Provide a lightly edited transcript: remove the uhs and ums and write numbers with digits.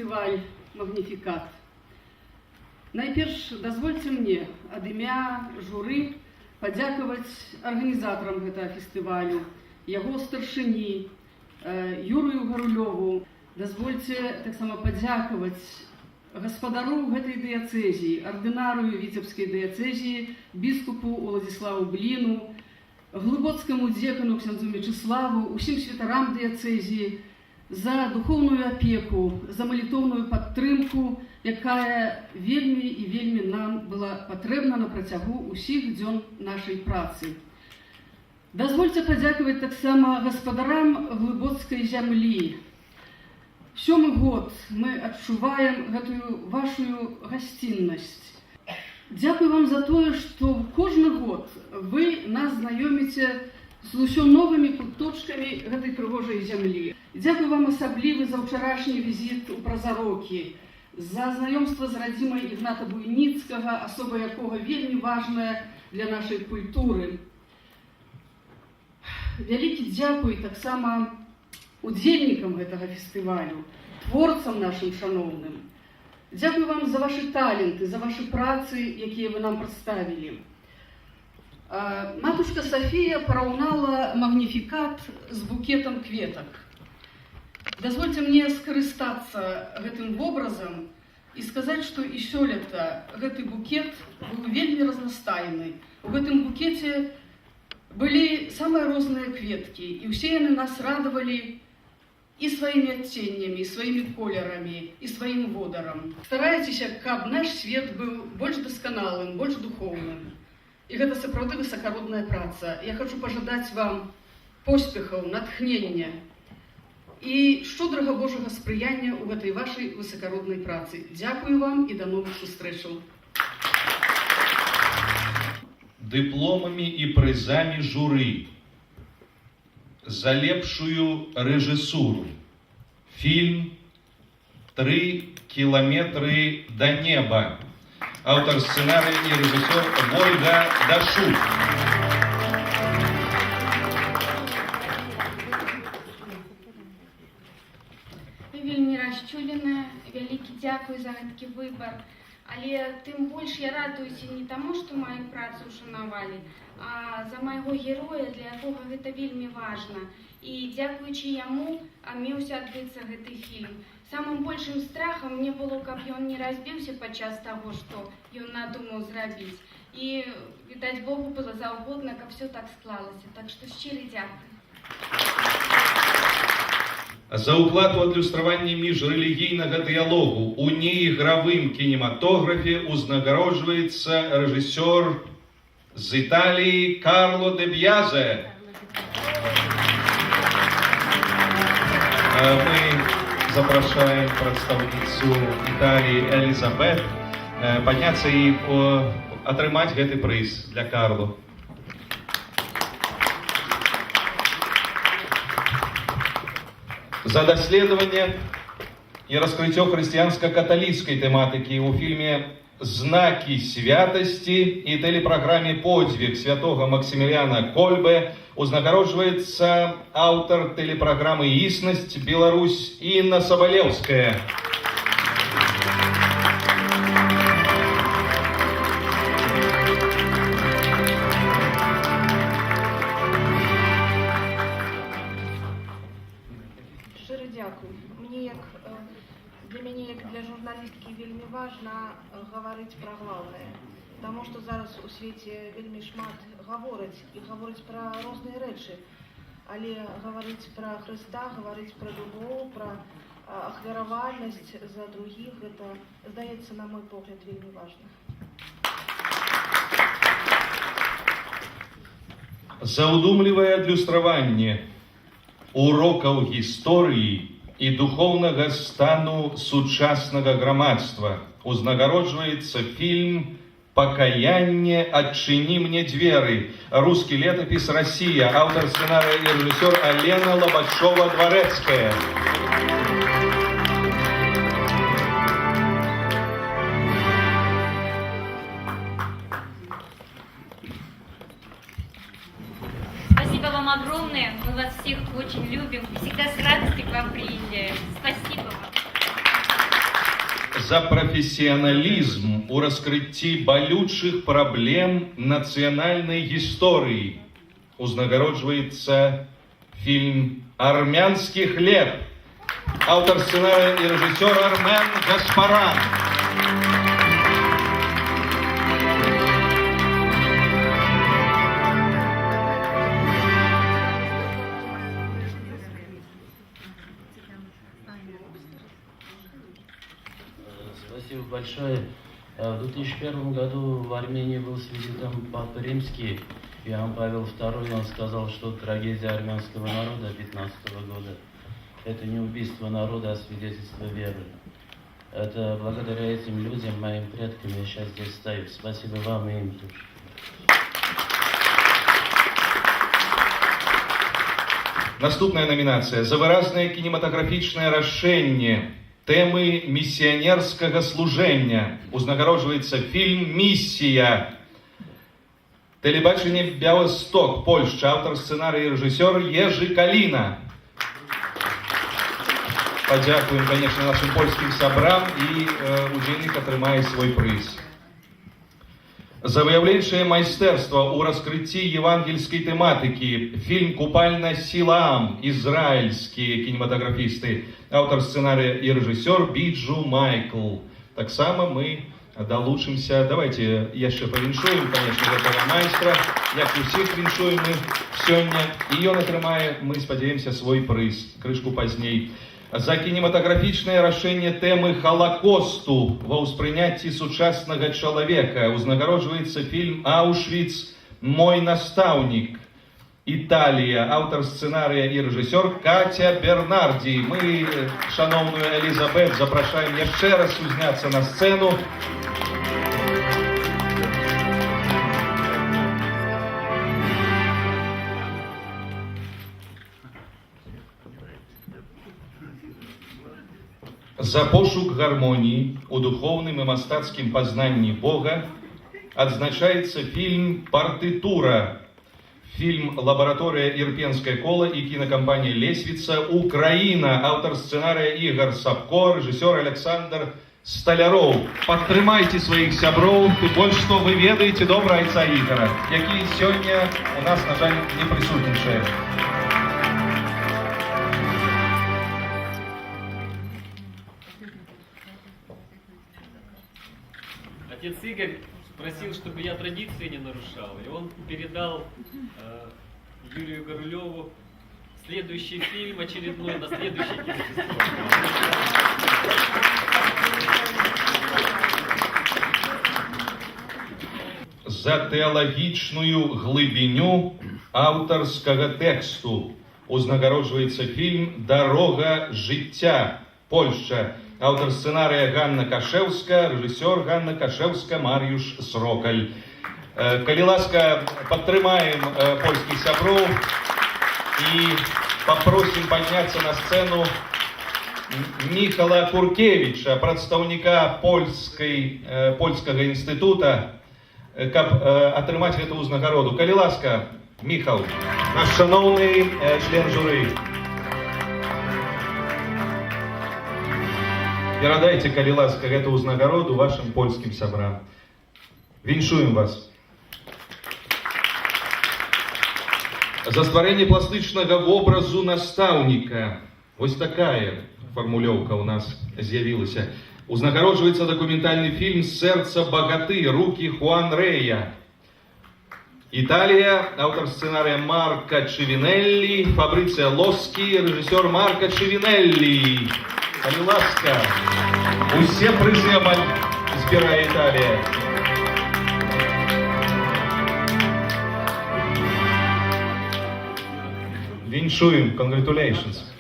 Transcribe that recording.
фестываль «Магніфікат». Найперш дазвольце мне ад імя журы падзякаваць арганізатарам гэтага фестывалю, яго старшыні Юрыю Гарулёву. Дазвольце таксама падзякаваць гаспадару гэтай дыяцэзіі, ардынарыю Віцебскай дыяцэзіі, біскупу Уладзіславу Бліну, глыбоцкаму дзекану ксяндзу Мечыславу, усім святарам дыяцэзіі за духоўную апеку, за малітоўную падтрымку, якая вельмі і вельмі нам была патрэбна на працягу ўсіх дзён нашай працы. Дазвольце падзякаваць таксама гаспадарам глыбоцкай зямлі. Сёмы год мы адчуваем гэтую вашую гасціннасць. Дзякую вам за тое, што кожны год вы нас знаёміце з усё новымі куточкамі гэтай прыгожай зямлі. Дзякую вам асаблівы за ўчарашні візіт у Празарокі, за знаёмства з радзімай Ігната Буйніцкага, асоба якога вельмі важная для нашай культуры. Вялікі дзякуй таксама удзельнікам гэтага фестывалю, творцам нашым шаноўным. Дзякую вам за вашы таленты, за вашы працы, якія вы нам прадставілі. Матушка Сафія параўнала магніфікат з букетам кветак. Дазвольце мне скарыстацца гэтым вобразам і сказаць, што і сёлета гэты букет быў вельмі разнастайны. У гэтым букеце былі самыя розныя кветкі, і ўсе яны нас радавалі і сваімі адценнямі, і сваімі колерамі, і сваім водарам. Старайцеся, каб наш свет быў больш дасканалым, больш духоўным. І гэта сапраўды высакародная праца. Я хочу пажадаць вам поспехаў, натхнення і шчодрага Божага спрыяння ў гэтай вашай высакароднай працы. Дзякую вам і да новых сустрэчаў. Дыпломамі і прызамі журы за лепшую рэжысуру фільм «Тры кіламетры да неба», аўтар сцэнарыя і рэжысёр Вольга Дашук. Вельмі расчуленая, вялікі дзякуй за гэткі выбар. Але тым больш я радуюся не таму, што маю працу ўшанавалі, а за майго героя, для якога гэта вельмі важна. І дзякуючы яму меўся адбыцца гэты фільм. Самым большым страхам мне было, каб ён не разбіўся падчас таго, што ён надумаў зрабіць. І, відаць, Богу было заўгодна, каб всё так склалася. Так што шчыры дзякуй. За ўклад у адлюстраванне міжрэлігійнага дыялогу ў неігравым кінематографе узнагароджваецца рэжысёр з Італіі Карло де Б'язе. Мы запрашаем прадстаўніцу Італіі Элізабет падняцца і атрымаць гэты прыз для Карло. За даследаванне і раскрыццё хрысціянска-каталіцкай тэматыкі ў фільме «Знакі святасці» і тэлепраграме «Подзвіг святога Максіміліана Кольбе» узнагароджваецца аўтар тэлепраграмы «Існасць Беларусь» Інна Сабалеўская. Шчыра дзякуй. Мне як для мяне як для журналісткі вельмі важна гаварыць пра главное. Таму што зараз у свеце вельмі шмат гавораць і гавораць пра розныя рэчы. Але гаварыць пра Хрыста, гаварыць пра любоў, пра ахвяравальнасць за другіх, гэта, здаецца, на мой погляд, вельмі важна. За ўдумлівае адлюстраванне урокаў гісторыі і духоўнага стану сучаснага грамадства узнагароджваецца фільм «Пакаянне. Адчыні мне дзверы». Русский летопись, Россия. Автор сценария и режиссер Алена Лобачева-Дворецкая. Спасибо вам огромное. Мы вас всех очень любим и всегда с радостью к вам приезжаем. Спасибо вам. За прафесіяналізм у раскрыцці балючых праблем нацыянальнай гісторыі узнагароджваецца фільм «Армянский хлеб». Аўтар сцэнарыя і рэжысёр Армен Гаспарян. Спасибо большое. В 2001 году в Армении был с визитом Папа Римский Иоанн Павел II. Он сказал, что трагедия армянского народа 15 года – это не убийство народа, а свидетельство веры. Это благодаря этим людям, моим предкам, я сейчас здесь стою. Спасибо вам и им тоже. Наступная намінацыя: за выразнае кінематаграфічнае рашэнне тэмы місіянерскага служэння узнагароджваецца фільм «Місія». Тэлебачанне Бялысток, Польшча, аўтар сцэнарыя і рэжысёр Ежы Каліна. Падзякуем, конечно, нашым польскім сябрам, і удзельнік атрымае свой прыз. За выяўленчае майстэрства ў раскрыцці евангельскай тэматыкі фільм «Купальня Сілаам», ізраільскія кінематаграфісты, аўтар сцэнарыя і рэжысёр Біджу Майкл. Таксама мы далучымся, давайте яшчэ павіншуем, конечно, гэтага майстра, як усіх віншуем мы сёння, і ён атрымае, мы спадзяемся, свой прыз крышку пазней. За кінематаграфічнае рашэнне тэмы Халакосту ва ўспрыняцці сучаснага чалавека узнагароджваецца фільм «Аушвіц. Мой настаўнік». Італія, аўтар сцэнарыя і рэжысёр Каця Бернардзі. Мы шаноўную Элізабет запрашаем яшчэ раз узняцца на сцэну. За пошук гармоніі ў духоўным і мастацкім пазнанні Бога адзначаецца фільм «Партытура». Фільм «Лабараторыя Ірпенская кола» і кінакампанія «Лесвіца», Украіна. Аўтар сцэнарыя Ігар Сапко, рэжысёр Аляксандр Сталяроў. Падтрымайце сваіх сяброў, тым больш, што вы ведаеце добра айца Ігара, які сёння у нас, на жаль, не прысутнічае. Отец Игорь просил, чтобы я традиции не нарушал, и он передал Юрию Горулеву следующий фильм очередной на следующий кинофестиваль. За тэалагічную глыбіню аўтарскага тэксту узнагароджваецца фільм «Дарога жыцця», Польшча. Аўтар сцэнарыя Ганна Кашэўска, рэжысёр Ганна Кашэўска, Мар'юш Срокаль. Калі ласка, падтрымаем польскіх сяброў і папросім падняцца на сцэну Міхала Куркевіча, прадстаўніка польскага інстытута, каб атрымаць гэту ўзнагароду. Калі ласка, Міхал, наш шаноўны член журы. Перадайце, калі ласка, гэту ўзнагароду вашым польскім сябрам. Віншуем вас. За стварэнне пластычнага вобразу настаўніка. Вось такая фармулёўка ў нас з'явілася. Узнагароджваецца дакументальны фільм «Сэрца Багаты. Рукі Хуан Рэя». Італія, аўтар сцэнарыя Марка Чывінеллі, Фабрыцыя Лоскі, рэжысёр Марка Чывінеллі. Калі ласка, усе прызы амаль збірае Італія. Віншуем, congratulations.